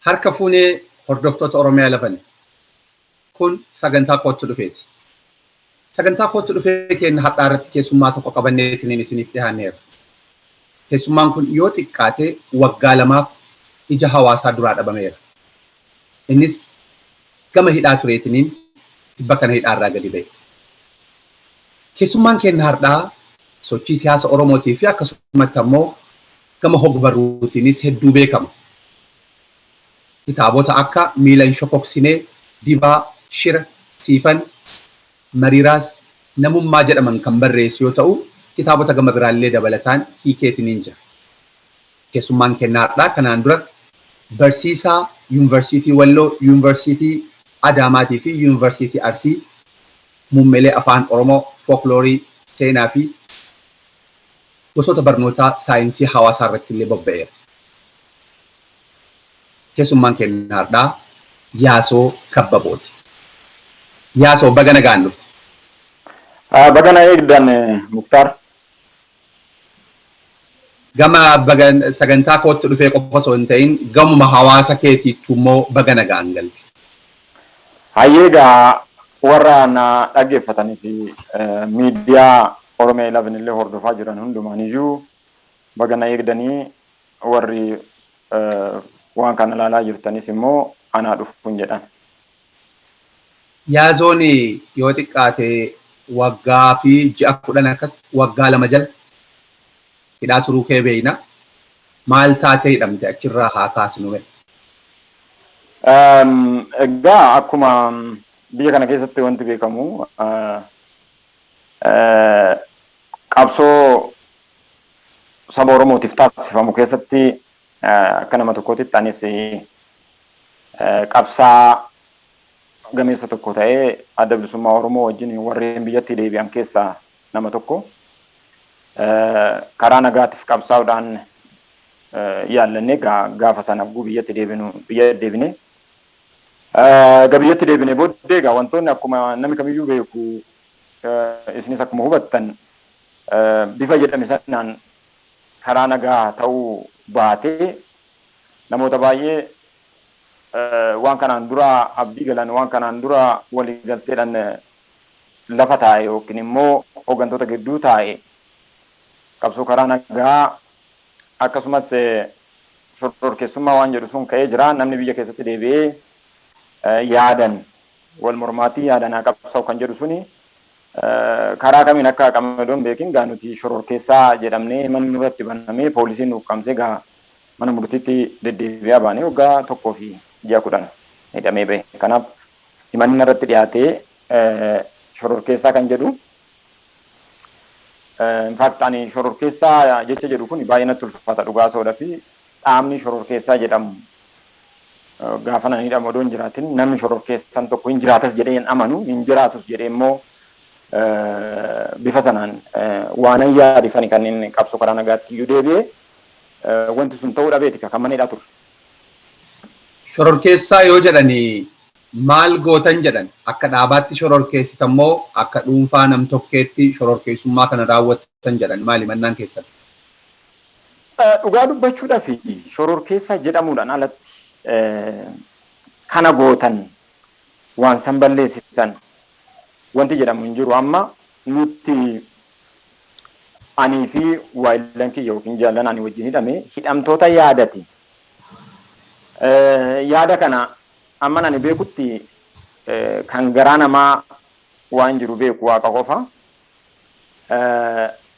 Harka fuunee hordoftoota Oromiyaa lafan kun sagantaa kootti dhufeeti. Sagantaa kootti dhufee keenya har'aa irratti keessummaa tokko qabanneetiin isiniif dhiyaanneerra. Keessummaan kun yoo xiqqaate waggaa lamaaf ija hawaasaa duraa dhabameera. Innis gama hidhaa tureetiniin tibba kana hidhaarraa gadi ba'e. Keessummaan keenya har'aa sochii siyaasa Oromootii fi akkasumatti ammoo gama hogbarruutiinis hedduu beekama. Kitaabota akka Miila hin Shokoksinee, Dibaa, Shira, Siifan, Mariiraas, Namummaa jedhaman kan barreesse yoo ta'u, kitaabota gama biraallee dabalataan hiikeetiniin jira. Keessummaan keenya har'aa kanaan dura barsiisaa Yuunivarsiitii Walloo, Yuunivarsiitii Adaamaatii fi Yuunivarsiitii Arsii muummeelee Afaan Oromoo, Fookloorii, Seenaa fi gosoota barnootaa saayinsii hawaasaa irratti illee bobba'eera. Keessummaan keenya har'aa Yaasoo Kabbabooti. Yaasoo, baga nagaan dhufte. Baga na eegdan, Muktaar. Gama baga sagantaa kootti dhufee qofa osoo hin ta'in, gamuma hawaasa keetiittu immoo baga nagaan galte. Hayyee, egaa warra na dhaggeeffatanii fi miidiyaa Oromiyaa 11 illee hordofaa jiran hundumaaniyyuu baga na eegdanii, warri waan kana ilaalaa jirtanis immoo anaa dhufuun jedhan. Yaasoon yoo xiqqaate waggaa fi ji'a 10, akkas waggaa 2 jala hidhaa turuu kee beekna. Maal taatee hidhamte? Achirraa haa kaasnu mee. Egaa akkuma biyya kana keessatti wanti beekamu, qabsoo saba Oromootiif taasifamu keessatti akka nama tokkootitti anis qabsaa gameessa tokko ta'ee Adda Bilisummaa Oromoo wajjin warreen biyyatti deebi'an keessaa nama tokko. Karaa nagaatiif qabsaa'uudhaan yaallannee gaafa sana biyyatti deebinu biyya deebine. Egaa biyyatti deebine booddee egaa wantoonni akkuma namni kamiyyuu beeku, isinis akkuma hubattan, bifa jedhame sanaan karaa nagaa ta'uu baatee namoota baay'ee waan kanaan dura abdii galan, waan kanaan dura walii galteedhaan lafa taa'e yookiin immoo hooggantoota gidduu taa'e, qabsoo karaa nagaa akkasumas shororkeessummaa waan jedhu sun ka'ee jira. Namni biyya keessatti deebi'ee yaadan wal mormaatii yaadan haa qabsaa'u kan jedhu suni karaa kamiin akka haqame odoon beekin, gaa nuti shororkeessaa jedhamnee manni nurratti banamee, poolisiin nu ukkaamsee, gaa mana murtiitti deddeebi'aa baanee waggaa 1 fi ji'a 10 hidhamee bahe. Kanaaf himanni irratti dhiyaatee shororkeessaa kan jedhu, in fact ani shororkeessaa jecha jedhu kun baay'ee natti ulfaata. Dhugaa soodha fi dhaabni shororkeessaa jedhamu gaafa nan hidhamu odoo hin jiraatin, namni shororkeessan tokko hin jiraatas jedhee hin amanu, hin jiraatus jedhee immoo bifa sanaan waanan yaadifani kanneen qabsoo karaa nagaatti iyyuu deebi'ee wanti sun ta'uu dhabeeti kan mana hidhaa ture. Shororkeessaa yoo jedhani maal gootan jedhan? Akka dhaabaatti shororkeessitan moo akka dhuunfaa nam tokkeetti shororkeessummaa kana raawwattan jedhan? Maali mannaan keessan? Dhugaa dubbachuudhaaf, shororkeessaa jedhamuudhaan alatti kana gootan, waan san balleessitan wanti jedhamu hin jiru. Amma nutti anii fi waayillan kiyya yookiin jaallan ani wajjin hidhame hidhamtoota yaadati. Yaada kana amma ani beekutti kan garaa namaa waan jiru beeku Waaqa qofa.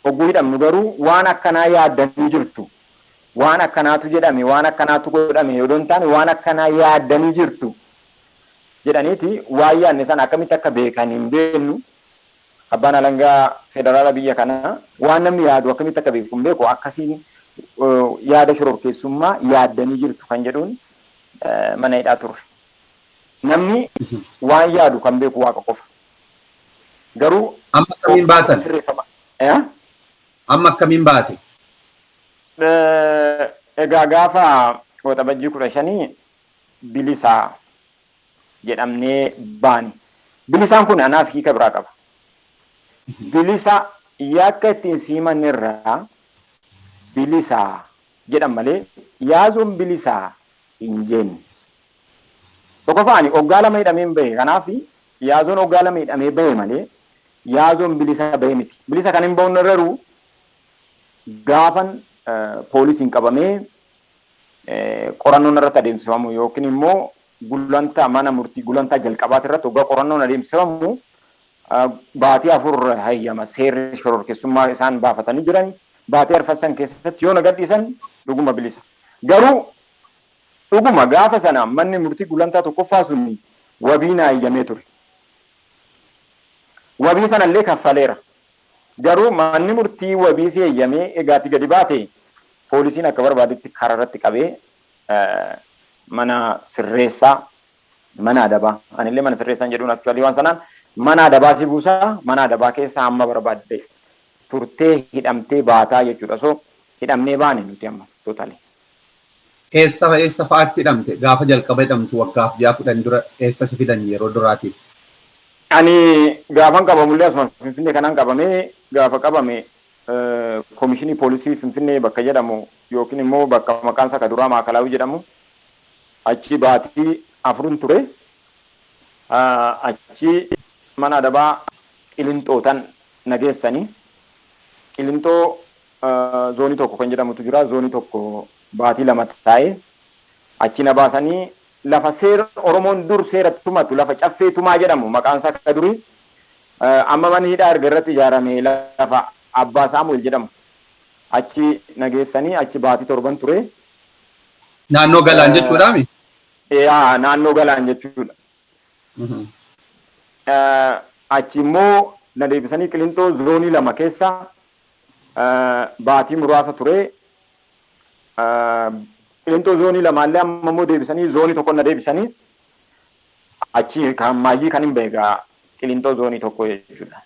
Hogguu hidhamnu garuu waan akkanaa yaaddanii jirtu. Waan akkanaatu jedhame, waan akkanaatu godhame yoo hin taane, waan akkanaa yaaddanii jirtu jedhaniiti waan yaadne sana akkamitti akka beekan hin beeknu. Abbaan alangaa federaala biyya kanaa waan namni yaadu akkamitti akka beeku hin beeku. Akkasiin yaada shororkeessummaa yaaddanii jirtu kan jedhuun mana hidhaa turre. Namni waan yaadu kan beeku Waaqa qofa. Garuu Amma akkamiin baatan? Sirreeffama. Amma akkamiin baate? Egaa gaafa Waxabajjii 15 bilisaa jedhamnee baane. Bilisaan kun anaaf hiika biraa qaba. Bilisa yakka ittiin siimanne irraa bilisaa jedhan malee Yaazoon bilisaa hin jenne. Tokkoffaa ani waggaa 2 hidhameen bahe. Kanaaf Yaazoon waggaa 2 hidhamee bahe malee Yaazoon bilisa bahe miti. Bilisa kan hin ba'uun irra gaafan poolisiin qabamee qorannoon irratti adeemsifamu yookiin immoo gulantaa mana murtii gulantaa jalqabaati irratti waggaa qorannoon adeemsifamu baatii 4 hayyama seerri shororkeessummaa isaan baafatanii jiran baatii 4 keessatti yoo na gadhiisan dhuguma bilisa. Garuu dhuguma gaafa sana manni murtii gulantaa tokkoffaa sun wabii na hayyamee ture. Wabii sanallee kaffaleera. Garuu manni murtii wabii si hayyamee egaatti gadi baate poolisiin akka barbaadetti karaa irratti qabee mana sirreessaa mana adabaa anillee mana sirreessaan jedhuun actually waan sanaan mana adabaa si buusaa mana adabaa keessa hamma barbaadde turtee hidhamtee baataa jechuudha. So hidhamnee baane nuti amma totally. Eessa fa'aatti hidhamte? Gaafa jalqaba hidhamtu waggaaf ji'a 10 dura eessa si fidan yeroo duraatiif? Ani gaafan qabamullee asuma Finfinnee kanaan qabamee gaafa qabame komishinii poolisii Finfinnee bakka jedhamu yookiin immoo bakka maqaan isaa duraa Maakalaawii jedhamu achi baatii 4 ture. Achi mana adabaa Qilinxootan nageessanii Qilinxoo zoonii 1 kan jedhamutu jira. Zoonii 1 baatii 2 taa'ee achi na baasanii lafa seera Oromoon dur seera tumatu lafa caffee tumaa jedhamu maqaan isaa akka durii amma manni hidhaa erga irratti ijaarame lafa Abbaa Saamu'eel jedhamu achi nageessanii achi baatii 7 ture. Naannoo Galaan jechuudhaami? Yaa naannoo Galaan jechuudha. Achi immoo na deebisanii Qilinxoo zoonii 2 keessa baatii muraasa ture. Qilinxoo zoonii 2 illee amma immoo deebisanii zoonii 1 na deebisanii achi kan maayyii kan hin beekaa Qilinxoo zoonii 1 jechuudha.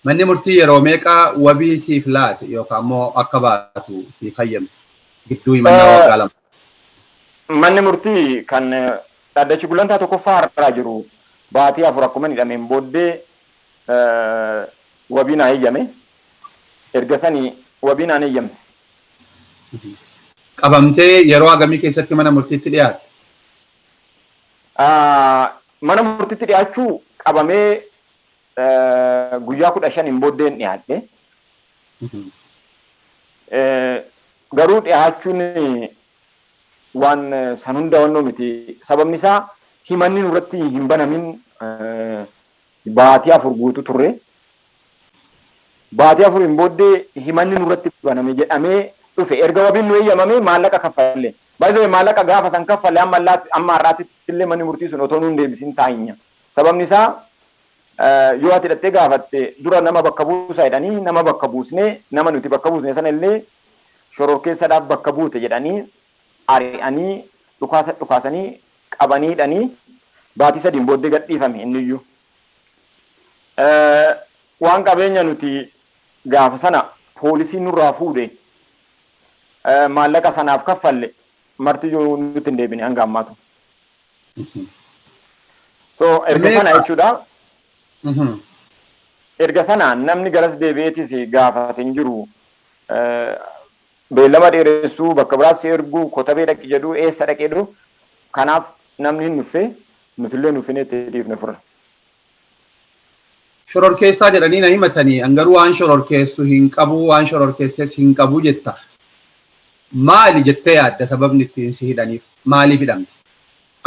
Manni murtii yeroo meeqa wabii siif laate yookaan immoo akka baatu siif hayyame gidduu himannaa waggaa 2? Manni murtii kan dhaddachi gulantaa tokkoffaa irraa jiru baatii 4 akkuma hidhameen booddee wabii naa hayyame. Erga sanii wabii naan hayyamne. Qabamtee yeroo hagamii keessatti mana murtiitti dhiyaatte? Mana murtiitti dhiyaachuu qabamee guyyaa 15 booddeen dhiyaadhe. Garuu dhiyaachuun waan san hunda wannoo miti. Sababni isaa himanni nurratti hin banamin baatii 4 guutuu turre. Baatii 4 booddee himanni nurratti baname jedhamee dhufe. Erga wabiin nu eeyyamame maallaqa kaffalle. Baay'ee maallaqa gaafa san kaffalle amma har'aatti illee manni murtii sun otoo nuun deebisin taa'inya. Sababni isaa yoo ati hidhattee gaafatte dura nama bakka buusaa jedhanii nama bakka buusnee nama nuti bakka buusne sana illee shororkeessaadhaaf bakka buute jedhanii ari'anii dhukaasanii qabanii hidhanii baatii 3 booddee gadhiifame inniyyuu. Waan qabeenya nuti gaafa sana poolisiin nurraa fuudhe maallaqa sanaaf kaffalle martiyyuu nutti hin deebine hanga ammaatu. So erga sana jechuudha. Erga sana namni garas deebi'eetis gaafate hin jiru. Beellama dheeressuu bakka biraas erguu kotabee dhaqi jedhu eessa dhaqee jedhu kanaaf namni hin dhuffe nutillee nufinee itti dhiifne furre. Shororkeessaa jedhanii na himatanii garuu waan shororkeessu hin qabu waan shororkeesses hin qabu jetta. Maali jettee yaadda sababni ittiin si hidhaniif maaliif hidhamte?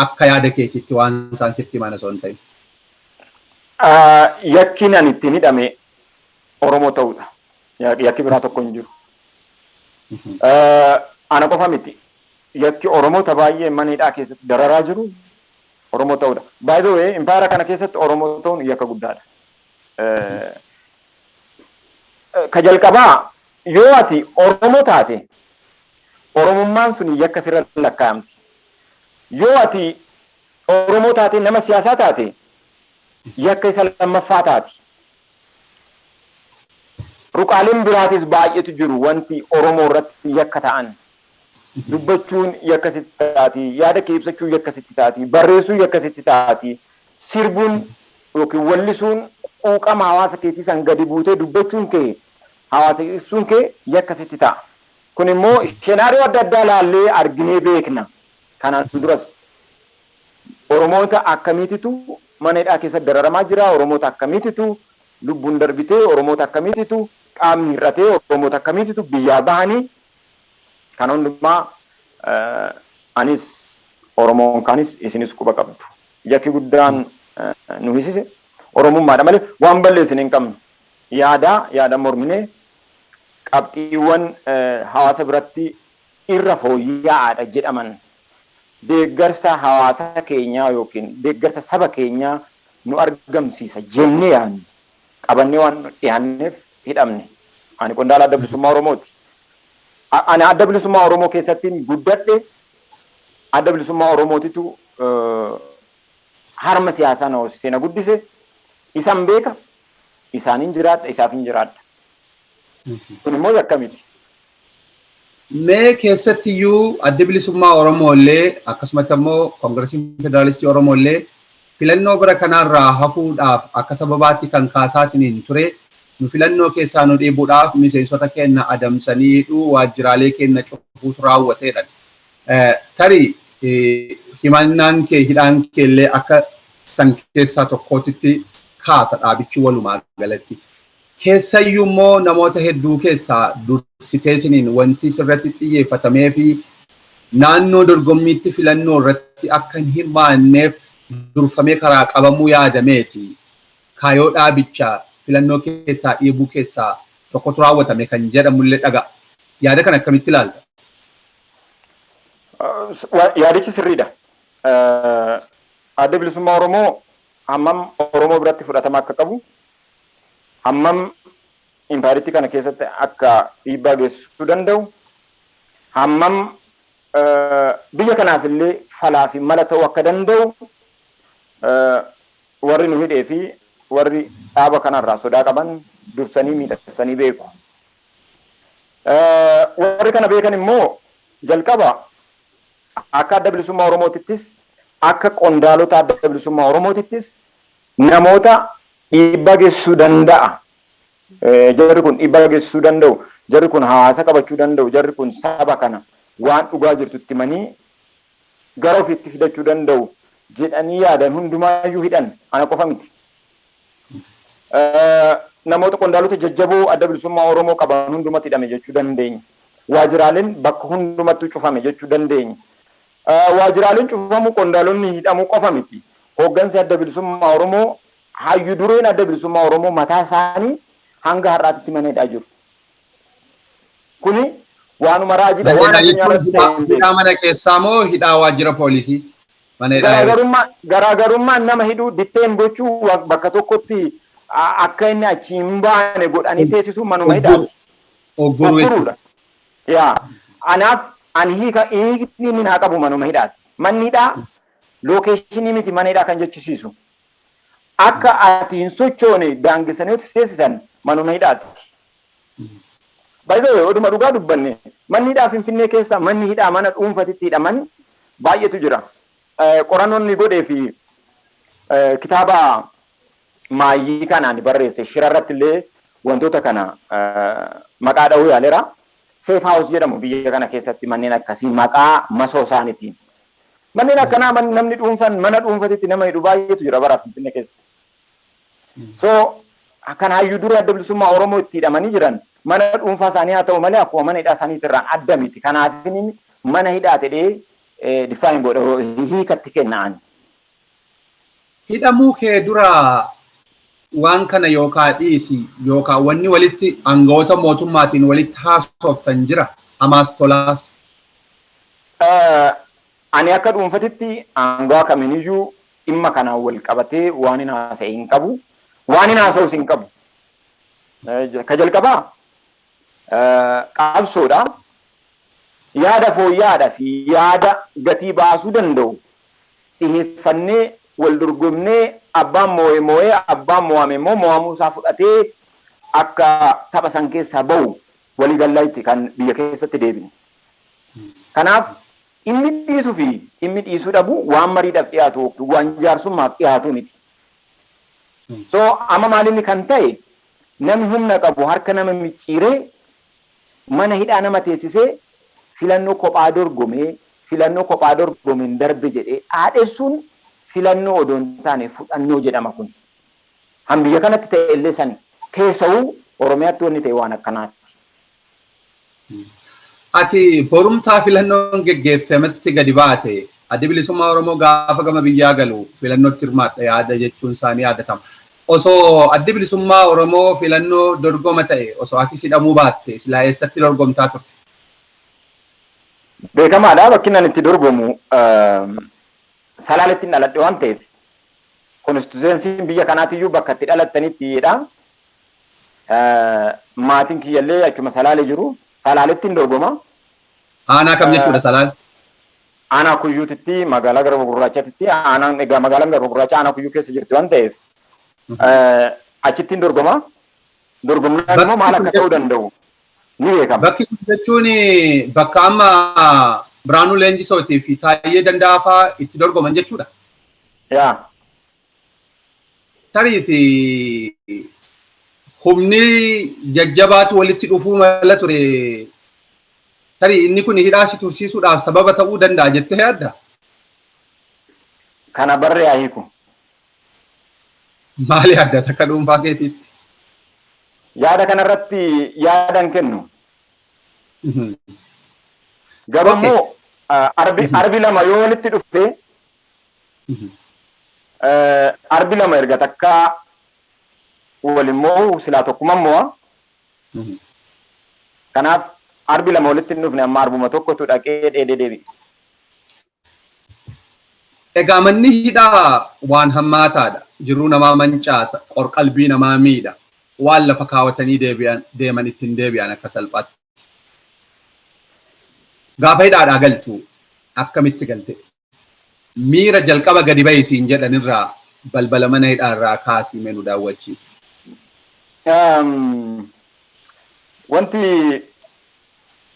Akka yaada keetiitti waan isaan sitti himan osoo hin ta'in. Yakkiin ani ittiin hidhame Oromoo ta'uudha. Yakki biraa tokko hin jiru. Ana qofa miti. Yakki Oromoota baay'ee mana hidhaa keessatti dararaa jiru Oromoo ta'uudha. By the way, impaayera kana keessatti Oromoo ta'uun yakka guddaadha. Ka jalqabaa yoo ati Oromoo taate Oromummaan sun yakka sirra lakkaa'amti. Yoo ati Oromoo taate nama siyaasaa taate yakka isa lammaffaa taati. Ruqaaleen biraatis baay'eetu jiru wanti Oromoo irratti yakka ta'an. Dubbachuun yakka sitti taati, yaada kee ibsachuun yakka sitti taati, barreessuun yakka sitti taati, sirbuun yookiin wallisuun quuqama hawaasa keetii san gadi buutee dubbachuun kee hawaasa ibsuun kee yakka sitti ta'a. Kun immoo scenario adda addaa laallee arginee beekna. Kanaan duras. Oromoota akkamiititu mana hidhaa keessatti dararamaa jira, Oromoota akkamiititu lubbuun darbitee, Oromoota akkamiititu qaamni hir'atee, Oromoota akkamiititu biyyaa bahanii kan hundumaa anis Oromoon kaanis isinis quba qabdu. Yakki guddaan nu hisise Oromummaadha malee waan balleessine hin qabnu. Yaada morminee qabxiiwwan hawaasa biratti irra fooyya'aadha jedhaman deeggarsa hawaasa keenyaa yookiin deeggarsa saba keenyaa nu argamsiisa jennee yaadnu qabannee waan dhiyaanneef hidhamne. Ani qondaala Adda Bilisummaa Oromooti. Ani Adda Bilisummaa Oromoo keessatti guddadhe. Adda Bilisummaa Oromootitu harma siyaasaa na hoosisee na guddise. Isan beeka, isaanin jiraadha, isaaf hin jiraadha. Kun immoo yakka miti. Mee keessattiyyuu Adda Bilisummaa Oromoo illee akkasumatti ammoo Koongiresiin Federaalistii Oromoo illee filannoo bara kanaarraa hafuudhaaf akka sababaatti kan kaasaatiin ture nu filannoo keessaa nu dhiibuudhaaf miseensota keenya adamsanii hidhuu, waajjiraalee keenya cufuutu raawwateedha. Tarii himannaan kee hidhaan kee illee akka san keessaa tokkootitti kaasa dhaabichi walumaa galatti. Keessayyuu immoo namoota hedduu keessaa dursiteetiniin wanti sirratti xiyyeeffatamee fi naannoo dorgommiitti filannoo irratti akka hin hirmaanneef durfamee karaa qabamuu yaadameeti. Kaayoo dhaabicha filannoo keessaa dhiibuu keessaa tokkotu raawwatame kan jedhamullee dhaga. Yaada kana akkamitti ilaalta? Yaadichi sirriidha. Adda Bilisummaa Oromoo hammam Oromoo biratti fudhatama akka qabu, hammam impaayeritti kana keessatti akka dhiibbaa geessisuu danda'u, hammam biyya kanaaf illee falaa fi mala ta'uu akka danda'u warri nu hidhee fi warri dhaaba kanarraa sodaa qaban dursanii miidhagsanii beeku. Warri kana beekan immoo jalqaba akka Adda Bilisummaa Oromootittis akka qondaalota Adda Bilisummaa Oromootittis namoota dhiibbaa geessisuu danda'a. Jarri kun dhiibbaa geessisuu danda'u, jarri kun hawaasa qabachuu danda'u, jarri kun saba kana waan dhugaa jirtu itti himanii gara ofiitti fidachuu danda'u jedhanii yaadan hundumaayyuu hidhan, ana qofa miti. Namoota qondaalota jajjaboo Adda Bilisummaa Oromoo qaban hundumatti hidhame jechuu dandeenya. Waajjiraaleen bakka hundumattuu cufame jechuu dandeenya. Waajjiraaleen cufamu qondaalonni hidhamuu qofa miti. Hooggansi Adda Bilisummaa Oromoo, hayyu dureen Adda Bilisummaa Oromoo mataa isaanii hanga har'aatitti mana hidhaa jiru. Kuni waanuma raajiidha. Waan addunyaa irratti ta'e hin beeku. Hidhaa mana keessaa moo hidhaa waajjira poolisii? Mana hidhaa. Garaagarummaan nama hidhuu detain gochuu, bakka tokkotti akka inni achi hin baane godhanii teessisuu manuma hidhaati. Ogguruudha. Yaa anaaf ani hiika hiikni inni naa qabu manuma hidhaati. Manni hidhaa location miti mana hidhaa kan jechisiisu. Akka ati hin sochoone daangessanii teessisan manuma hidhaati. By the way, oduma dhugaa dubbanne, manni hidhaa Finfinnee keessa manni hidhaa mana dhuunfatitti hidhaman baay'eetu jira. Qorannoon ni godhee fi kitaaba maayyii kanaan barreesse shirarratti illee wantoota kana maqaa dha'uu yaaleera. Safe house jedhamu biyya kana keessatti manneen akkasii maqaa masoo isaaniitiin. Manneen akkanaa namni dhuunfan mana dhuunfatitti nama hidhu baay'eetu jira bara Finfinnee keessa. So kan hayyuu dura Adda Bilisummaa Oromoo itti hidhamanii jiran mana dhuunfaa isaanii haa ta'u malee akkuma mana hidhaa isaanii irraan adda miti. Kanaaf mana hidhaa ta'ee define godha, hiikatti kenna'an. Hidhamuu kee dura waan kana yookaan dhiisi yookaan wanni walitti aangawoota mootummaatiin walitti haasoftan jira, hamaas tolaas? Ani akka dhuunfatitti aangawaa kamiiniyyuu dhimma kanaan wal qabatee waan hin haasa'e hin qabu. Waan hin haasa'us hin qabu. Ka jalqabaa qabsoodha. Yaada fooyya'aadha fi yaada gatii baasuu danda'u dhiheeffannee wal dorgomnee, abbaan moo'e moo'ee, abbaan moo'ame immoo moo'amuu isaa fudhatee akka tapha san keessaa bahu waliigallaatti kan biyya keessatti deebine. Kanaaf dhimmi dhiisuu fi dhimmi dhiisuu dhabu waan mariidhaaf dhiyaatu, waan jaarsummaaf dhiyaatu miti. So amma maalinni kan ta'e, namni humna qabu harka nama micciiree mana hidhaa nama teessisee filannoo kophaa dorgomee, filannoo kophaa dorgomeen darbe jedhee dhaadhessuun Filannoo odoo hin taane fudhannoo jedhama kun. Han biyya kanatti ta'e illee sani keessa'uu Oromiyaatti wanni ta'e waan akkanaati. Ati borumtaa filannoon geggeeffametti gadi baate, Addi Bilisummaa Oromoo gaafa gama biyyaa galu filannootti hirmaadha yaada jechuun isaanii yaadatama. Osoo Addi Bilisummaa Oromoo filannoo dorgoma ta'e, osoo ati hidhamuu baatte, silaa eessatti dorgomtaa turte? Beekamaadha, bakki inni itti dorgomu Salaaletti hin dhaladhe waan ta'eef, constituencyn biyya kanaatiyyuu bakka itti dhalattanittidha. Maatiin kiyyallee achuma Salaalee jiru. Salaaletti hin dorgoma. Aanaa kam jechuudha Salaal? Aanaa Kuyyuutitti, magaalaa Garba Gurraachaatitti. Aanaan egaa magaalaan Garba Gurraacha aanaa Kuyyuu keessa jirti waan ta'eef achitti hin dorgoma. Dorgomnaan immoo maal akka ta'uu danda'u ni beekama. Bakki kun jechuun bakka amma Biraanuu Leenjisootii fi Taayyee Danda'aa fa'aa itti dorgoman jechuudha. Yaa. Tariiti humni jajjabaatu walitti dhufuu mala ture. Tarii inni kun hidhaa si tursiisuudhaaf sababa ta'uu danda'a jettee yaadda? Kana barree haa hiiku. Maali yaadda takka dhuunfaa keetiitti? Yaada kanarratti yaada hin kennu. Garuu immoo arbi lama yoo walitti dhufe, arbi lama erga takkaa wal immoo silaa tokkuma mo'a. Kanaaf arbi lama walitti hin dhufne, amma arbuma tokkotu dhaqee dheedee deebi'e. Egaa manni hidhaa waan hammaataadha. Jiruu namaa mancaasa, qorqalbii namaa miidha. Waan lafa kaawwatanii deebi'an deeman ittiin deebi'an akka salphaatti. Gaafa hidhaadhaa galtu akkamitti galte? Miira jalqaba gadi bahi siin jedhanirraa, balbala mana hidhaarraa kaasii mee nu daawwachiisi.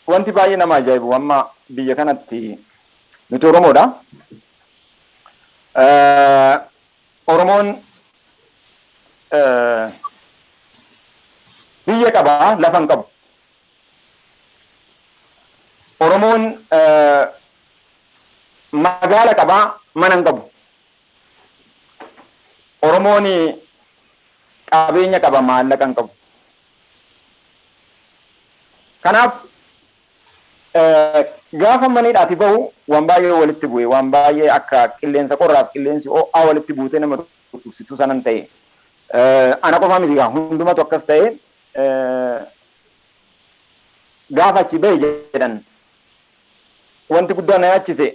Wanti baay'ee nama ajaa'ibu, amma biyya kanatti nuti Oromoodha. Oromoon biyya qaba, lafa hin qabu. Oromoon magaala qabaa, mana hin qabu. Oromoon qabeenya qaba, maallaqa hin qabu. Kanaaf gaafa maniidhaati bahu waan baay'ee walitti bu'e, waan baay'ee akka qilleensa qorraaf qilleensi ho'aa walitti buutee nama dhukkubsituu sanan ta'e. Ana qofaa miti gaa, hundumatu akkas ta'e. Gaafa achi bahe jedhan, wanti guddaan na yaachise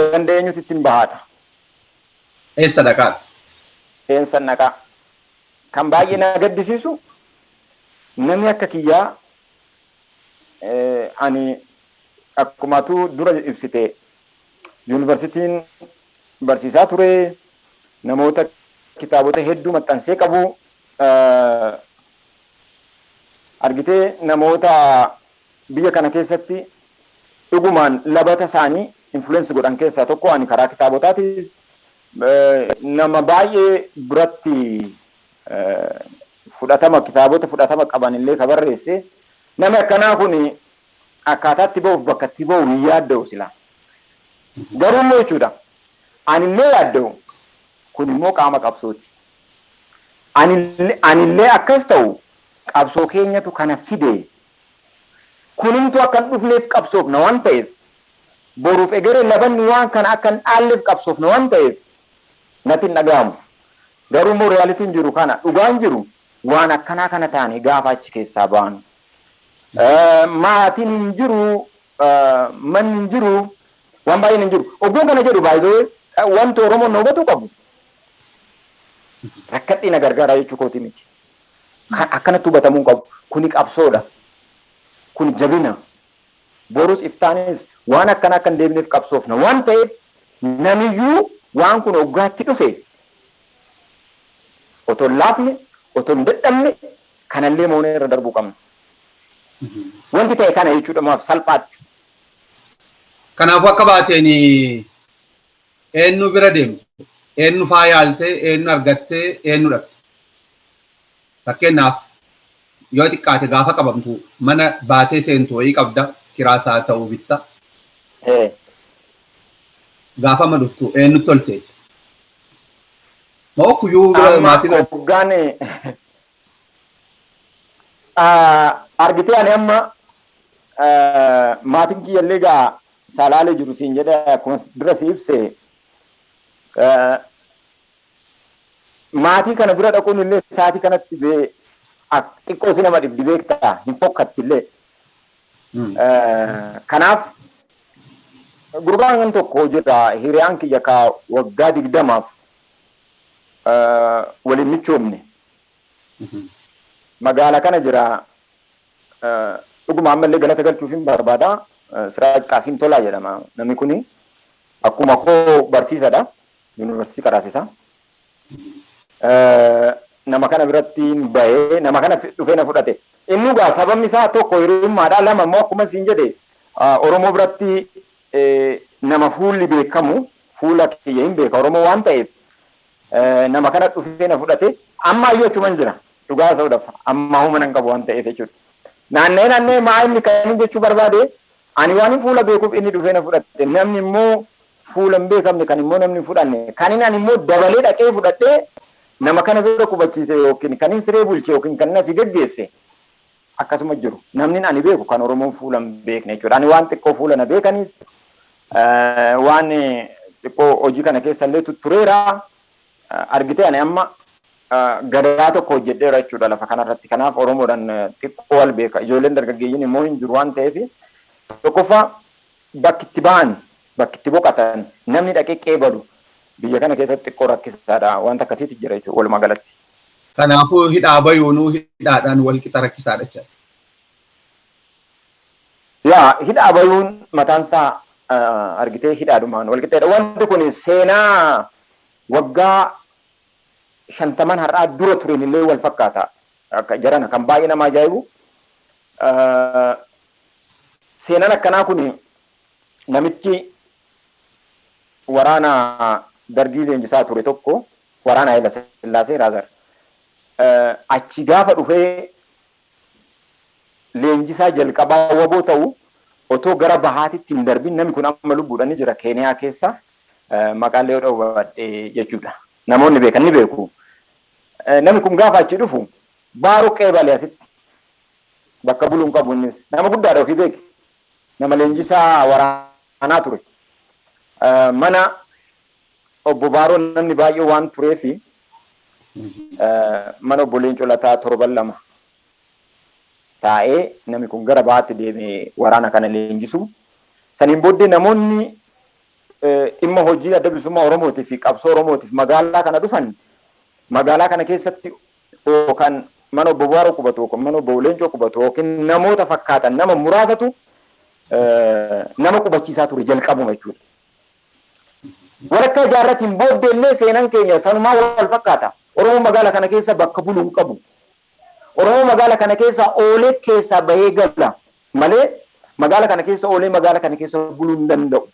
ganda eenyutu ittiin bahaadha. Eessa dhaqaa? Eessa dhaqaa? Kan baay'ee na gaddisiisu, namni akka kiyyaa, ani akkumaatu dura ibsite yuunivarsiitiin barsiisaa ture, namoota kitaabota hedduu maxxansee qabu argitee, namoota biyya kana keessatti dhugumaan labata isaanii influence godhan keessaa tokko ani. Karaa kitaabotaatis nama baay'ee biratti fudhatama, kitaabota fudhatama qaban illee ka barreesse, namni akkanaa kun akkaataatti ba'uuf bakka itti ba'u hin yaadda'u sila. Garuu immoo jechuudha, anillee yaadda'u, kun immoo qaama qabsooti. Anillee akkas ta'u, qabsoo keenyatu kana fide. Kunumtu akka hin dhufneef qabsoofna waan ta'eef, boruuf egeree labanni waan kana akka hin dhaalleef qabsoofna waan ta'eef natti hin dhaga'amu. Garuu immoo realityn jiru kana, dhugaan jiru waan akkanaa kana taane gaafa achi keessaa ba'an. Maatiin hin jiru, manni hin jiru, waan baay'een hin jiru. Ogguun kana jedhu baay'ee wanti Oromoon na hubatu qabu, rakkadhii na gargaaraa jechuu kooti miti. Akkanatti hubatamuu hin qabu. Kuni qabsoodha. Kuni jabina. Borus iftaanis waan akkana akka hin deebineef qabsoofna waan ta'eef, namiyyuu waan kun hoggaatti dhufe otoo hin laafne, otoo hin dadhabne, kanallee moonee irra darbuu qabna. Wanti ta'e kana jechuudha maaf salphaatti. Kanaafuu akka baateen eenyu bira deemtu, eenyu faa yaaltee, eenyu argattee, eenyu dhabde? Fakkeenyaaf yoo xiqqaate gaafa qabamtu mana baatee seentu wayii qabda, kiraasaa ta'uu bitta. Gaafa amma dhuftu eenyutti ol seette? Moo kuyyuu maatii bira? Hoggaan argitee ani amma maatiin kiyyallee gaa Salaalee jiru siin jedhee akkuma dura si ibse, maatii kana bira dhaquun illee sa'aatii kanatti xiqqoo si nama dhibdi, beektaa, hin fokkatti illee. Kanaaf gurbaan tokko jira, hiriyaan kiyya ka waggaa 20f waliin michoomne. Magaala kana jira, dhuguma ammallee galata galchuuf hin barbaada. Siraaj Qaasim Tolaa jedhama namni kuni. Akkuma koo barsiisadha. Yuunivarsiitii Qaraasisaa. Nama kana biratti bahee nama kana dhufee na fudhate. Inni egaa sababni isaa tokko hiriyummaadha. Lama immoo akkuma siin jedhe Oromoo biratti nama fuulli beekamu, fuula kiyya hin beeka Oromoo waan ta'eef, nama kana dhufee na fudhate. Amma iyyuu achuman jira. Dhugaa ta'uudhaaf amma humna hin qabu waan ta'eef jechuudha. Naanna'ee naanna'ee maa inni kan inni jechuu barbaade, ani waan fuula beekuuf inni dhufee na fudhate. Namni immoo fuula hin beekamne kan immoo namni fudhanne, kan inni ani immoo dabalee dhaqee fudhadhee nama kana bira qubachiise yookiin kan inni siree bulche yookiin kan inni asii geggeesse akkasuma jiru. Namni ani beeku kan Oromoon fuula hin beekne jechuudha. Ani waan xiqqoo fuula na beekaniif, waan xiqqoo hojii kana keessa illee tuttureera. Argitee ani amma gadaa tokko hojjedheera jechuudha lafa kanarratti. Kanaaf Oromoodhaan xiqqoo wal beeka. Ijoolleen dargaggeeyyiin immoo hin jiru waan ta'eef, tokkoffaa bakki itti ba'an, bakki itti boqotan, namni dhaqee qeebalu biyya kana keessatti xiqqoo rakkisaadha. Wanta akkasiitu jira jechuudha walumaa galatti. Kanaafuu hidhaa bayuunuu hidhaadhaan wal qixa rakkisaadha jechuudha. Yaa, hidhaa bayuun mataan isaa argitee hidhaadhumaan wal qixxeedha. Wanti kun seenaa waggaa 50n har'aa dura tureen illee wal fakkaata. Akka jarana kan baay'ee nama ajaa'ibu, seenaan akkanaa kun namichi waraana Dargii leenjisaa ture tokko, waraana Hayila Sillaasee Raazar, achi gaafa dhufee leenjisaa jalqabaa WBO ta'u, otoo gara bahaatitti hin darbin, namni kun amma lubbuudhaan ni jira Keeniyaa keessa, maqaan yoo dha'u jechuudha. Namoonni beekan ni beeku. Namni kun gaafa achi dhufu Baaroo qeebale asitti bakka buluu hin qabu. Innis nama guddaadha, ofii beeki. Nama leenjisaa waraanaa ture. Mana obbo Baaroo namni baay'ee waan tureefi mana obbo Leencoo Lataa torban 2 taa'ee namni kun gara bahaatti deemee waraana kana leenjisu. Saniin booddee namoonni dhimma hojii Adda Bilisummaa Oromootii fi qabsoo Oromootiif magaalaa kana dhufan magaalaa kana keessatti yookaan mana obbo Baaroo qubatu yookaan mana obbo Leencoo qubatu yookiin namoota fakkaatan nama muraasatu nama qubachiisaa ture jalqabuma jechuudha. Walakkaa jaarratiin booddee illee seenaan keenya sanumaa wal fakkaata. Oromoon magaala kana keessa bakka buluu hin qabu. Oromoo magaala kana keessa oolee keessaa bahee gala malee magaala kana keessa oolee magaala kana keessa buluu hin danda'u.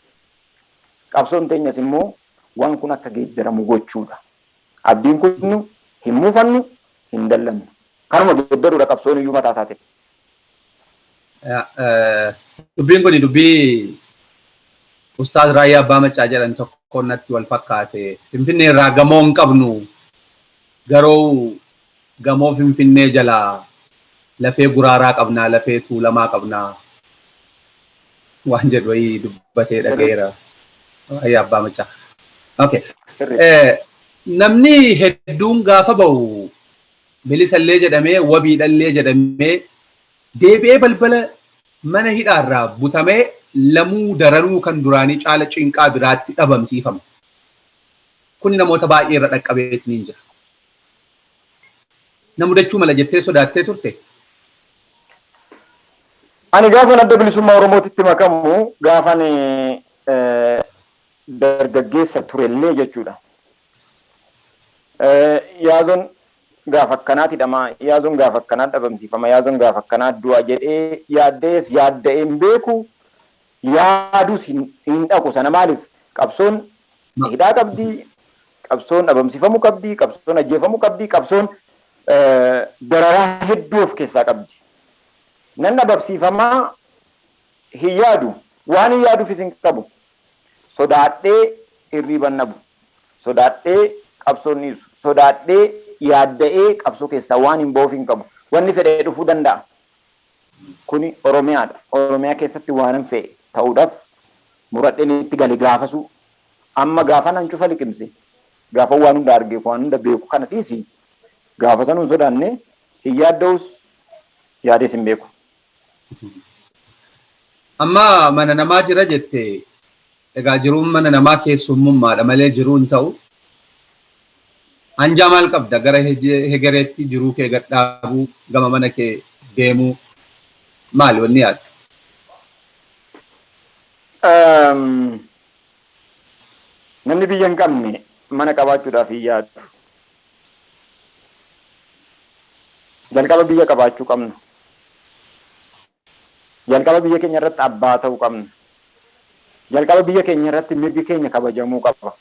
Qabsoon teenyas immoo waan kun akka geeddaramu gochuudha. Abdiin kun hin muufannu, hin dallannu. Kanuma geeddaruudha qabsoon iyyuu mataa isaatiin. Dubbiin kun dubbii Ustaaz Raayyaa Abbaa Maccaa jedhan tokko natti wal fakkaate. Finfinnee irraa gamoo hin qabnu, garuu gamoo Finfinnee jalaa lafee guraaraa qabnaa, lafee Tuulamaa qabnaa waan jedhu wayii dubbatee dhageera. Raayyaa Abbaa Maccaa. Okay. Namni hedduun gaafa bahu bilisallee jedhamee, wabiidhallee jedhamee, deebi'ee balbala mana hidhaarraa butamee lamuu daranuu kan duraanii caala cinqaa biraatti dhabamsiifama. Kuni namoota baay'ee irra dhaqqabeetiin jira. Na mudachuu mala jettee sodaattee turte? Ani gaafan Adda Bilisummaa Oromootitti makamu, gaafan dargaggeessa turellee jechuudha. Yaazoon gaafa akkanaati hidhama, yaazoon gaafa akkanaa dhabamsiifama, yaazoon gaafa akkanaa du'a jedhee yaaddees yaadda'ee hin beeku, yaadus hin dhaqu sana. Maaliif? Qabsoon hidhaa qabdi, qabsoon dhabamsiifamuu qabdi, qabsoon ajjeefamuu qabdi, qabsoon dararaa hedduu of keessaa qabdi. Nan dhabamsiifamaa hin yaadu, waan hin yaaduufis hin qabu. Sodaadhee hirriiba nabu. Sodaadhee qabsoon dhiisu. Sodaadhee yaadda'ee qabsoo keessaa waan hin ba'uuf hin qabu. Wanni fedhee dhufuu danda'a. Kuni Oromiyaadha. Oromiyaa keessatti waan hin fe'e ta'uudhaaf muradheen itti gale gaafasuu. Amma gaafa nan cufa liqimse. Gaafa waan hunda arge waan hunda beeku kana dhiisi. Gaafa sanuu hin sodaanne hin yaadda'us yaadees hin beeku. Amma mana namaa jira jette, egaa jiruun mana namaa keessummummaadha malee jiruu hin ta'u. Anjaa maal qabda gara hegereetti jiruu kee gadhaabuu, gama mana kee deemuu, maali wanni yaaddu? Namni biyya hin qabne mana qabaachuudhaaf hin yaadu. Jalqaba biyya qabaachuu qabna. Jalqaba biyya keenya irratti abbaa ta'uu qabna. Jalqaba biyya keenya irratti mirgi keenya kabajamuu qaba.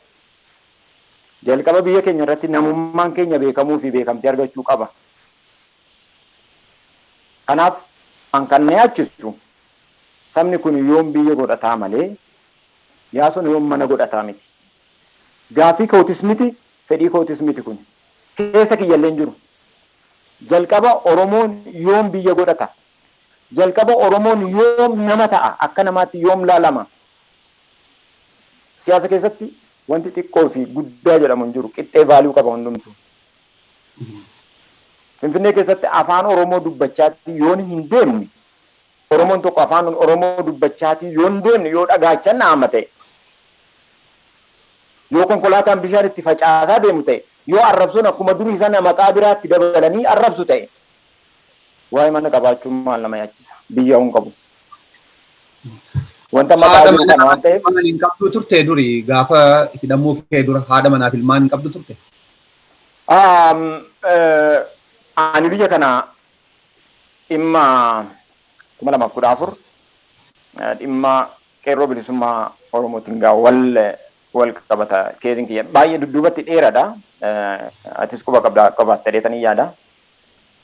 Jalqaba biyya keenya irratti namummaan keenya beekamuu fi beekamtii argachuu qaba. Kanaaf an kan na yaachisu sabni kun yoom biyya godhataa malee yaasun yoom mana godhataa miti. Gaaffii kootis miti, fedhii kootis miti kun. Keessa kiyyallee hin jiru. Jalqaba Oromoon yoom biyya godhata? Jalqaba Oromoon yoom nama ta'a? Akka namaatti yoom laalama? Siyaasa keessatti wanti xiqqoo fi guddaa jedhamu hin jiru. Qixxee value qaba hundumtu. Finfinnee keessatti afaan Oromoo dubbachaatti yoon hin deemne, Oromoon tokko afaan Oromoo dubbachaatti yoo hin deemne, yoo dhagaachan dhaama ta'e, yoo konkolaataan bishaan itti facaasaa deemu ta'e, yoo arrabsoon akkuma durii sana maqaa biraatti dabalanii arrabsu ta'e, waa'ee mana qabaachuun maal nama yaachisa? Biyya hin qabu. Wanta maqaa Haadha jiru kana waan ta'eef. Manaa hin qabdu turte duri, gaafa hidhamuu kee dura haadha manaaf ilmaan hin qabdu turte? Ani biyya kana dhimma 2014 dhimma qeerroo bilisummaa Oromootiin gaa wal qabata keesin kiyya baay'ee dudduubatti dheeraadha. Atis quba qabda qabaatte dheetanii yaada.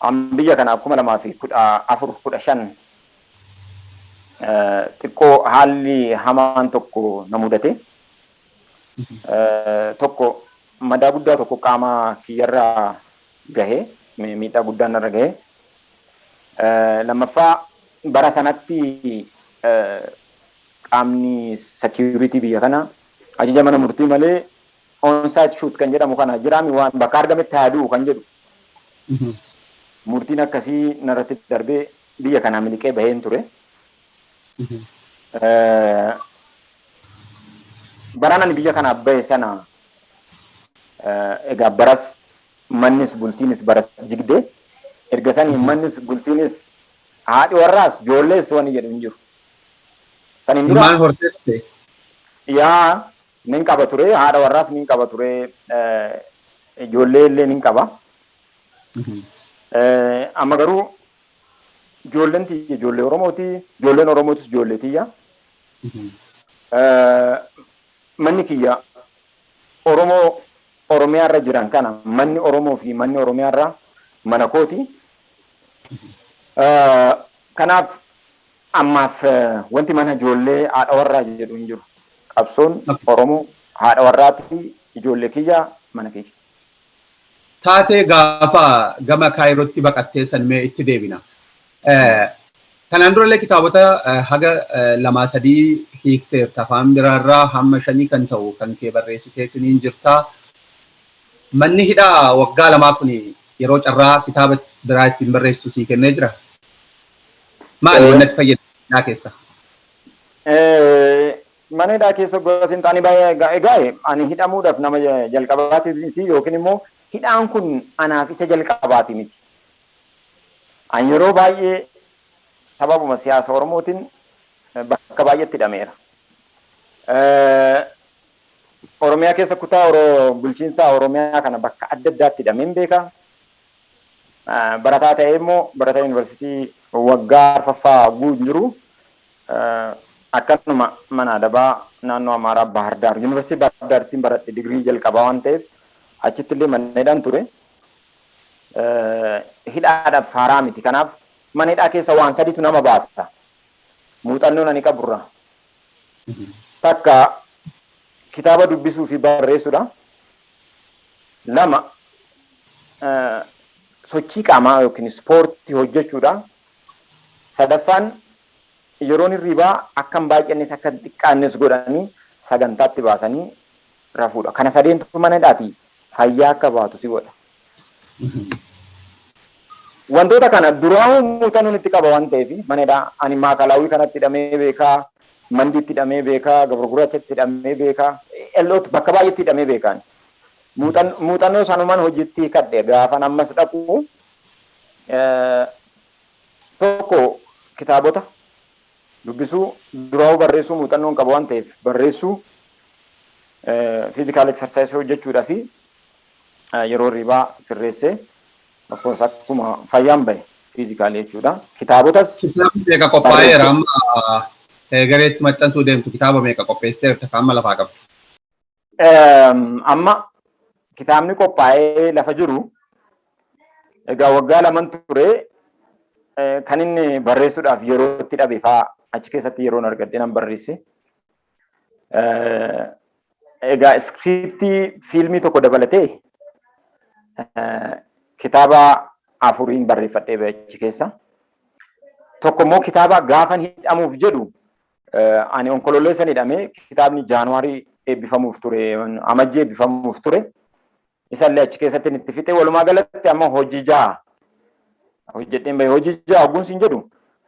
An biyya kana 2014 15 xiqqoo haalli hamaan tokko na mudate. Tokko madaa guddaa tokko qaama kiyyarraa gahee, miidhaa guddaan narra gahee. Lammaffaa bara sanatti qaamni security biyya kana ajaja mana murtii malee on-site shoot kan jedhamu kana jiraami, waan bakka argametti haa du'u kan jedhu. Murtiin akkasii narratti darbee biyya kanaa miliqee baheen ture. Baraan ani biyya kanaa bahe sana egaa baras mannis bultiinis baras jigdee, erga sanii mannis bultiinis haadhi warraas ijoollees wani jedhu hin jiru. Saniin dura Ilmaan horteesse? Yaa, nin qaba ture, haadha warraas nin qaba ture, ijoollee illee nin qaba. Amma garuu ijoolleen tiyya ijoollee Oromooti, ijoolleen Oromootis ijoollee tiyya. Manni kiyya Oromoo Oromiyaarra jiran kana, manni Oromoo fi manni Oromiyaarra mana kooti. Kanaaf ammaaf wanti mana, ijoollee, haadha warraa jedhu hin jiru. Qabsoon Oromoo, haadha warraati, ijoollee kiyya, mana kiyya. Taatee gaafa gama Kaayirootti baqattee san mee itti deebina. Kanaan durallee kitaabota haga lamaa sadii hiikteerta, afaan biraarraa hamma shanii kan ta'u kan kee barreessiteetiin jirta. Manni hidhaa waggaa 2 kun yeroo carraa kitaaba biraa ittiin barreessitu sii kennee jira. Maali wanni ati fayyadamu hidhaa keessa? Mana hidhaa keessa gosa hin taane baay'ee, egaa ani hidhamuudhaaf nama jalqabaatiif miti, yookiin immoo hidhaan kun anaaf isa jalqabaati miti. Ani yeroo baay'ee sababuma siyaasa Oromootiin bakka baay'eetti hidhameera. Oromiyaa keessa kutaa bulchiinsa Oromiyaa kana bakka adda addaatti hidhameen beeka. Barataa ta'ee immoo barataa yuunivarsiitii waggaa arfaffaa guutuu jiru akkanuma mana adabaa naannoo Amaaraa Baahar Daar, yuunivarsiitii Baahar Daarittiin baradhe digirii jalqabaa waan ta'eef, achitti illee mana hidhaan ture. Hidhaadhaaf haaraa miti. Kanaaf mana hidhaa keessa waan sadiitu nama baasa. Muuxannoon ani qaburra. Takka kitaaba dubbisuu fi barreessuudha. 2 sochii qaamaa yookiin ispoortii hojjechuudha. 3ffaan yeroon hirribaa akka hin baay'annes akka hin xiqqaannes godhanii sagantaatti baasanii rafuudha. Kana sadeentu mana hidhaatii fayyaa akka baatu si godha. Wantoota kana duraa muuxannoon itti qaba waan ta'eef mana hidhaa ani maakalaawwii kanatti hidhamee beekaa, mandiitti hidhamee beekaa, gabra gurraachatti hidhamee beekaa, elloot bakka baay'eetti hidhamee beekaan. Muuxannoo sanumaan hojiitti hiikadhe gaafan ammas dhaqu tokko kitaabota dubbisuu duraa barreessuu muuxannoon qaba waan ta'eef barreessuu physical exercise hojjechuudhaa fi yeroo hirribaa sirreessee of course akkuma fayyaan bahe physically jechuudha. Kitaabotas Kitaabni meeqa qophaa'eera amma gareetti maxxansuu deemtu kitaaba meeqa qopheessiteerta kan amma lafaa qabdu? Amma kitaabni qophaa'ee lafa jiru egaa waggaa laman ture kan inni barreessuudhaaf yeroo itti dhabe fa'aa achi keessatti yeroon argadhe nan barreesse. Egaa iskiriiptii fiilmii tokko dabalatee kitaaba 4 barreeffadhee bahe achi keessa. Tokko immoo kitaaba gaafan hidhamuuf jedhu ani onkololeessan hidhamee kitaabni jaanuwaarii eebbifamuuf ture, amajjii eebbifamuuf ture. Isallee achi keessatti itti fixe. Walumaa galatti amma hojii 6 hojjedheen bahe. Hojii 6 hogguun siin jedhu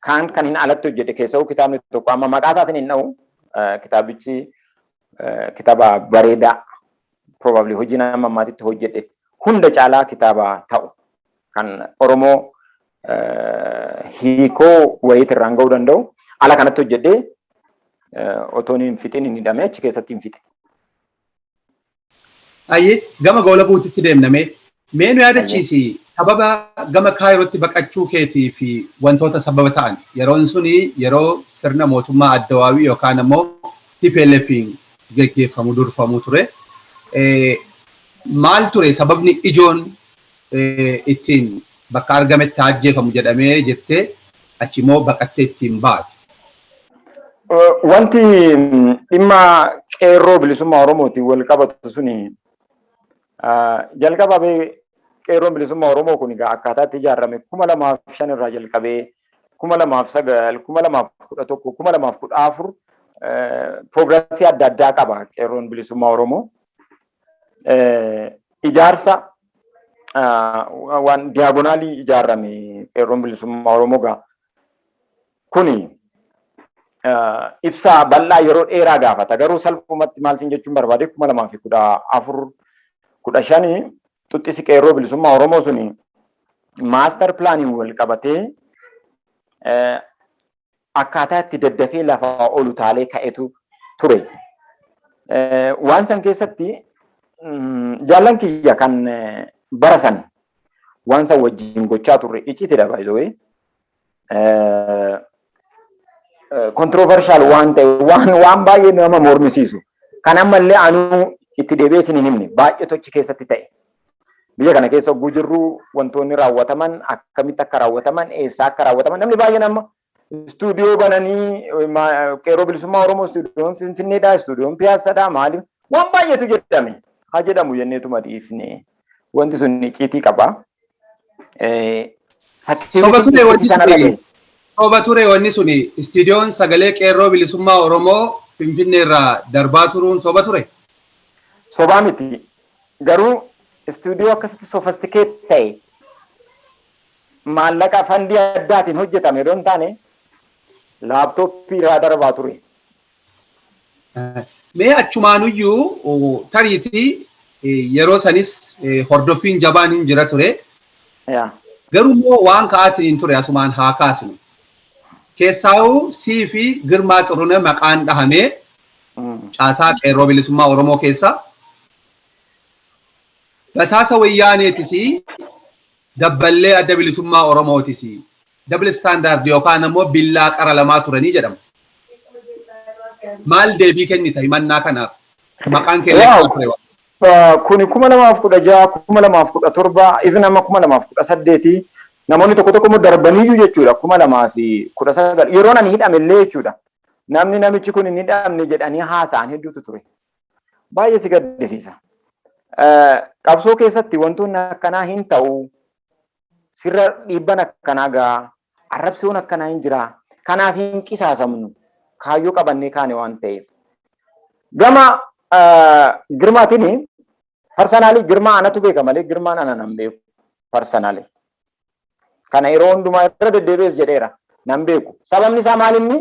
kaan kan hin alatti hojjedhe keessa'uu kitaabni tokko amma maqaa isaas hin dha'u. Kitaabichi kitaaba bareedaa probably hojii nama ammaatitti hojjedhe hunda caalaa kitaaba ta'u kan Oromoo hiikoo wayiit irraan ga'uu danda'u ala kanatti hojjedhee otoon hin fixin hin hidhamee achi keessatti hin fixe. Ayyee gama goola buutitti deemname mee nu yaadachiisi sababa gama Kaayirootti baqachuu keetii fi wantoota sababa ta'an yeroon suni yeroo sirna mootummaa Addawaawii yookaan ammoo TPLF'n geggeeffamu durfamu ture. Maal ture sababni ijoon ittiin bakka argametti ajjeefamu jedhamee jettee achi immoo baqattee ittiin baate? Wanti dhimma qeerroo bilisummaa Oromootiin wal qabatu suni jalqaba qeerroon bilisummaa Oromoo kun egaa akkaataa itti ijaarame 2005 irraa jalqabee 2009, 2011, 2014 progressii adda addaa qaba qeerroon bilisummaa Oromoo. Ijaarsa waan diagonalii ijaarame qeerroon bilisummaa Oromoo gaa kuni ibsaa bal'aa yeroo dheeraa gaafata. Garuu salphumatti maal siin jechuun barbaade 2014 15 xuxxisi qeerroo bilisummaa Oromoo suni master planiin wal qabatee akkaataa itti daddafee lafaa ol utaalee ka'etu ture. Waan san keessatti jaallan kiyya kan bara san waan san wajjin gochaa turre icciitidha by the way. Controversial waan ta'e waan baay'ee nama mormisiisu. Kan ammallee anuu itti deebi'ee isin hin himne baay'eetu achi keessatti ta'e. Biyya kana keessa hogguu jirru wantoonni raawwataman akkamitti akka raawwataman eessaa akka raawwataman namni baay'een amma istuudiyoo bananii qeerroo bilisummaa Oromoo istuudiyoon Finfinneedha, istuudiyoon Piyaassaadha, maali waan baay'eetu jedhame. Haa jedhamu jenneetuma dhiifne. Wanti sun icciitii qaba. Soba ture wanti suni. Soba ture wanni suni istuudiyoon sagalee qeerroo bilisummaa Oromoo Finfinnee irraa darbaa turuun soba ture. Sobaa miti. Garuu istuudiyoo akkasitti sophisticate ta'e maallaqa fundii addaatiin hojjetame odoo hin taane laaptooppii irraa darbaa ture. Mee achumaanuyyuu tariitii yeroo sanis hordoffiin jabaan hin jira ture. Garuu immoo waan ka'aatiin hin ture asumaan haa kaasnu. Keessaa'uu sii fi Girmaa Xurunee maqaan dhahamee caasaa qeerroo bilisummaa Oromoo keessa basaasa wayyaaneetis dabballee adda bilisummaa Oromootis double standard yookaan ammoo billaa qara lamaa turanii jedhama. Maal deebii kennita himannaa kanaaf? Maqaan kee ture. Kuni 2016, 2017, even amma 2018 namoonni tokko tokko immoo darbaniyyuu jechuudha 2019 yeroon ani hidhame illee jechuudha. Namni namichi kun hin hidhamne jedhanii haasa'an hedduutu ture. Baay'ee si gaddisiisa. Qabsoo keessatti wantoonni akkanaa hin ta'u. Sirra dhiibban akkanaa ga'a. Arrabsoon akkanaa hin jira. Kanaaf hin qisaasamnu. Kaayyoo qabannee kaane waan ta'eef. Gama Girmaatiin, personally Girmaa anatu beeka malee Girmaan ana nan beeku personally. Kana yeroo hundumaa irra deddeebi'ees jedheera, nan beeku. Sababni isaa maal inni?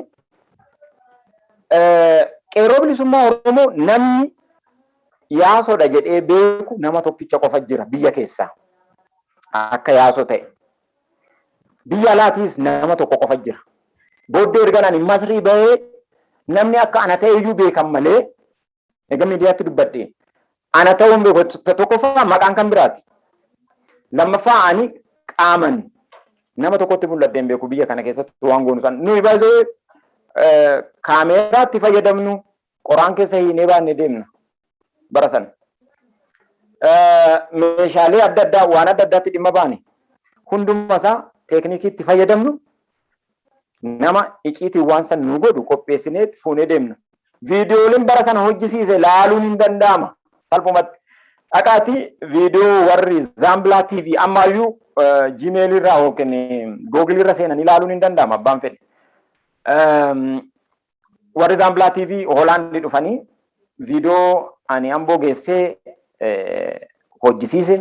Qeerroo Bilisummaa Oromoo namni Yaasoodha jedhee beeku nama tokkicha qofa jira biyya keessaa. Akka Yaasoo ta'e. Biyya alaatiis nama tokko qofa jira. Booddee erga ani Masrii bahee namni akka ana ta'e iyyuu beekan malee, egaa miidiyaatti dubbadhe, ana ta'uun beeku. Tokkoffaa, maqaan kan biraati. Lammaffaa, ani qaaman nama tokkotti mul'adhee hin beeku biyya kana keessatti waan goonu sana. Nuyi baay'ee kaameeraatti fayyadamnu, qoraan keessa hiinee baannee deemna bara sana. Meeshaalee adda addaa, waan adda addaatti dhimma baane hunduma isaa, teeknikii itti fayyadamnu, nama iciitiin waan san nu godhu qopheessinee fuunee deemna. Viidiyooleen bara sana hojjisiise laaluun hin danda'ama salphumatti. Dhaqaatii viidiyoo warri Zaambilaa TV ammaayyuu Gmail irraa yookiin Google irra seenanii ilaaluun hin danda'ama abbaan fedhe. Warri Zaambilaa TV Hoolaandii dhufanii viidiyoo ani Amboo geessee hojjisiise,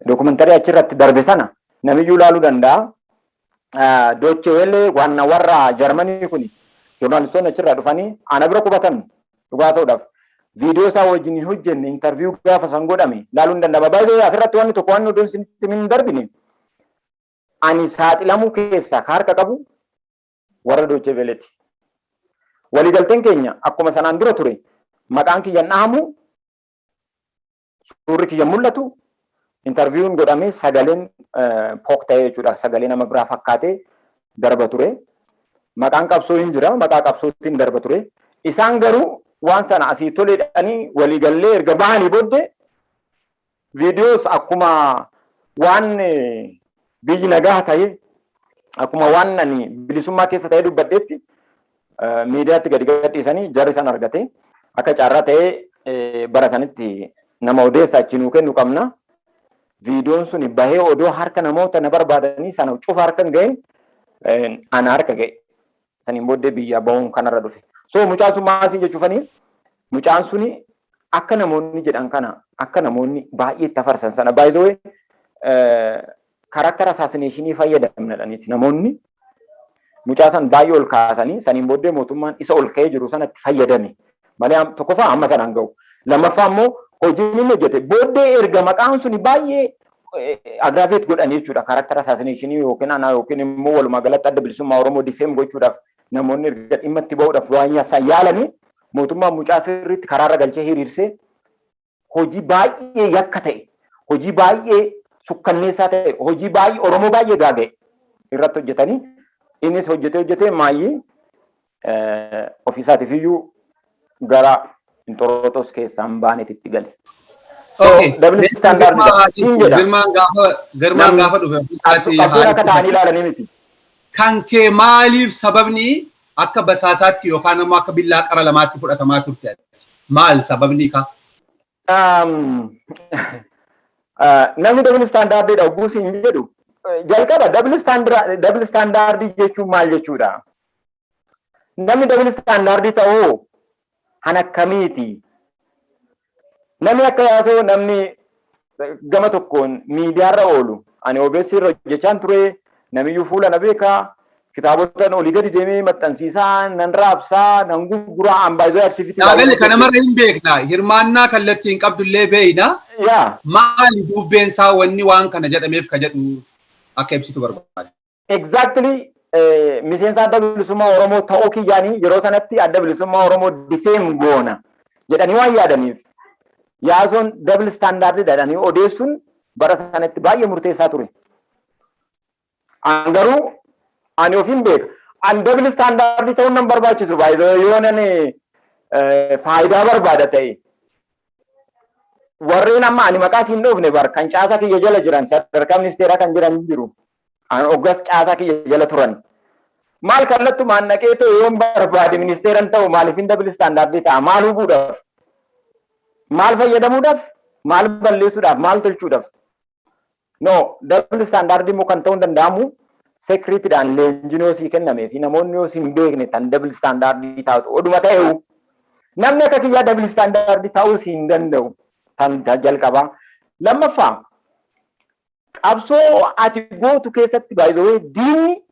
dookumentarii achirratti darbe sana namiyyuu ilaaluu danda'a. Deutsche Welle waan warra Jarmanii kun, joornaalistoonni achirraa dhufanii ana bira qubatan, dhugaa ta'uudhaaf viidiyoo isaa wajjin hin hojjenne, interview gaafa san godhame ilaaluun hin danda'ama. Baay'ee asirratti wanni tokko wanni oduun isinitti hin darbine, ani saaxilamuu keessaa ka harka qabu warra Deutsche Welleeti. Waliigalteen keenya akkuma sanaan dura ture, maqaan kiyya dhahamu, suurri kiyya mul'atu, interviewun godhamee sagaleen pook ta'ee jechuudha. Sagalee nama biraa fakkaatee darba ture. Maqaan qabsoo hin jira, maqaa qabsootiin darba ture. Isaan garuu waan sana asii toleedhanii waliigallee erga bahanii booddee viidiyoos akkuma waan biyyi nagaa ta'e, akkuma waan ani bilisummaa keessa ta'ee dubbadheetti miidiyaatti gadi gadhiisanii jarri san argate. Akka carraa ta'ee bara sanitti nama odeessa achi nuu kennu qabna. Viidiyoon sun bahee odoo harka namoota na barbaadanii sana cufa harka hin gahin ana harka ga'e. Saniin booddee biyya bahuun kanarra dhufe. So mucaan sun maasiin jechuufanii, mucaan suni akka namoonni jedhan kana, akka namoonni baay'ee itti afarsan sana, baay'ee character assassination fayyadamnadhaniiti namoonni mucaa san baay'ee ol kaasanii. Saniin booddee mootummaan isa ol ka'ee jiru sanatti fayyadame malee, tokkoffaa amma sanaan ga'u, lammaffaa immoo hojiin inni hojjete booddee erga maqaan suni baay'ee aggravate godhanii jechuudha, character assassination yookiin ana yookiin immoo walumaa galatti Adda Bilisummaa Oromoo defame gochuudhaaf namoonni erga dhimma itti ba'uudhaaf waan isaan yaalanii, mootummaan mucaa sirriitti karaarra galchee hiriirsee hojii baay'ee yakka ta'e, hojii baay'ee sukkanneessaa ta'e, hojii baay'ee Oromoo baay'ee gaaga'e irratti hojjetanii, innis hojjetee hojjetee maayyii ofiisaatiif iyyuu gara Inxorooxos keessaan baaneetitti gale. Double standard siin jedha. Girmaan gaafa dhufe ofiisaatii Qabsoon akka ta'anii ilaalanii miti. Kan kee maaliif sababni akka basaasaatti yookaan immoo akka billaa qara lamaatti fudhatamaa turte? Maal sababni ka? Namni double standardiidha hogguu siin jedhu, jalqaba double standard jechuun maal jechuudha? Namni double standard ta'uu han akkamiiti? Namni akka Yaasoo, namni gama tokkoon miidiyaarra oolu, ani OBS irra hojjechaan ture, namiyyuu fuula na beekaa, kitaabota olii gadi deemee maxxansiisaa, nan raabsaa, nan gurguraa, ambaayizoo activity. Dhaaballi kana mara hin beekna. Hirmaannaa kallattii hin qabdullee beeyna. Maali dubbeen isaa, wanni waan kana jedhameef ka jedhu akka ibsitu barbaada. Exactly, miseensa Adda Bilisummaa Oromoo ta'uu kiyyaanii yeroo sanatti Adda Bilisummaa Oromoo defame goona jedhanii waan yaadaniif, Yaasoon double standard jedhanii odeessuun bara sanatti baay'ee murteessaa ture. An garuu ani ofiin beeka. An double standard ta'uun nan barbaachisu, baay'ee yoo nan faayidaa barbaada ta'e. Warreen amma ani maqaa siin dhoofne bar kan caasaa kiyya jala jiran, sadarkaa ministeeraa kan jiran jiru. An hoggas caasaa kiyya jala turan. Maal kallattumaan naqee ta'e yoon barbaade ministeeran ta'u, maaliif hin double standard ta'a? Maal hubuudhaaf? Maal fayyadamuudhaaf, maal balleessuudhaaf, maal tolchuudhaaf? No, double standard immoo kan ta'uu hin danda'amu secretidhaan leenjiin yoo sii kennamee fi namoonni yoo si hin beekne tan double standard taatu oduma ta'eewu. Namni akka kiyyaa double standard ta'uus hin danda'u tan jalqabaa. Lammaffaa, qabsoo ati gootu keessatti baay'ee diinni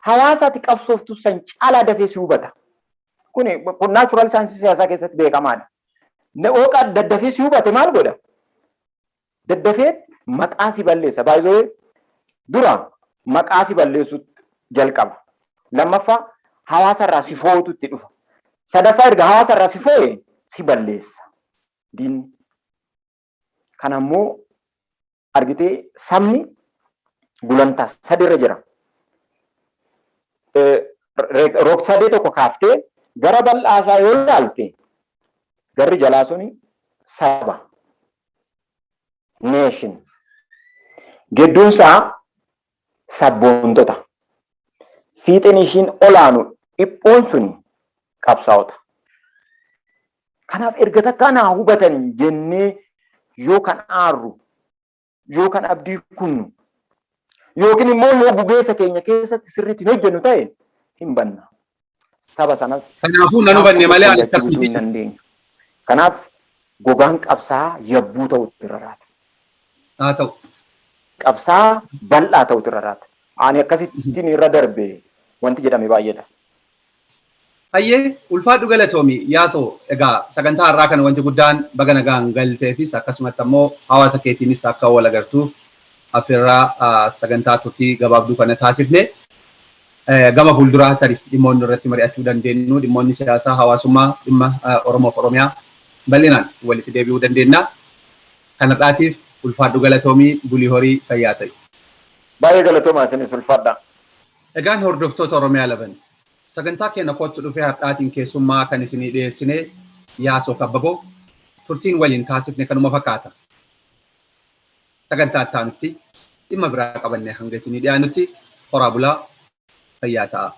hawaasa ati qabsooftu san caalaa dafee si hubata. Kuni kun natural saayinsii siyaasaa keessatti beekamaadha. Ooqa daddafee si hubate maal godha? Daddafee maqaa si balleessa. Baay'ee dura maqaa si balleessu jalqaba. Lammaffaa, hawaasa irraa si foo'utu itti dhufa. Sadaffaa, erga hawaasa irraa si foo'e si balleessa. Diinni. Kana immoo argitee sabni gulantaa sadirra jira. Rog-sadee tokko kaaftee gara bal'aasaa yoo ilaalte, garri jalaa suni saba. Nation. Gidduunsaa sabboontota. Fiixeen ishiin olaanu dhiphoon suni qabsaa'ota. Kanaaf erga takkaa naa hubatan jennee yoo kan aarru, yoo kan abdii kunnu, yookiin immoo yoo gugeessa keenya keessatti sirriitti hin hojjennu ta'e, hin banna. Saba sanas Kanaafuu nan hubanne malee ani akkas miti. Hin dandeenyu. Kanaaf gogaan qabsaa yabbuu ta'utti irra raata. Haa ta'u. Qabsaa bal'aa ta'utti irra raata. Ani akkasittiin irra darbe wanti jedhame baay'eedha. Hayyee, ulfaadhu, galatoomi Yaasoo. Egaa sagantaa har'aa kana wanti guddaan baga nagaan galteefis, akkasumatti ammoo hawaasa keetiinis akka wal agartuuf affeerraa sagantaa turtii gabaabduu kana taasifne. Gama fuulduraa tarii dhimmoonni irratti mari'achuu dandeenyu, dhimmoonni siyaasaa, hawaasummaa, dhimma Oromoof Oromiyaa bal'inaan walitti deebi'uu dandeenya. Kanarraatiif ulfaadhu, galatoomii, bulii, horii, fayyaa ta'i. Baay'ee galatoomaa, isinis ulfaadha. Egaan hordoftoota Oromiyaa Laban, sagantaa keenya kootti dhufee har'aatiin keessummaa kan isinii dhiyeessine Yaasoo Kabbaboo, turtiin waliin taasifne kanuma fakkaata. Sagantaa itti aanutti dhimma biraa qabannee hanga isinii dhiyaannutti horaa bulaa, fayyaa ta'a.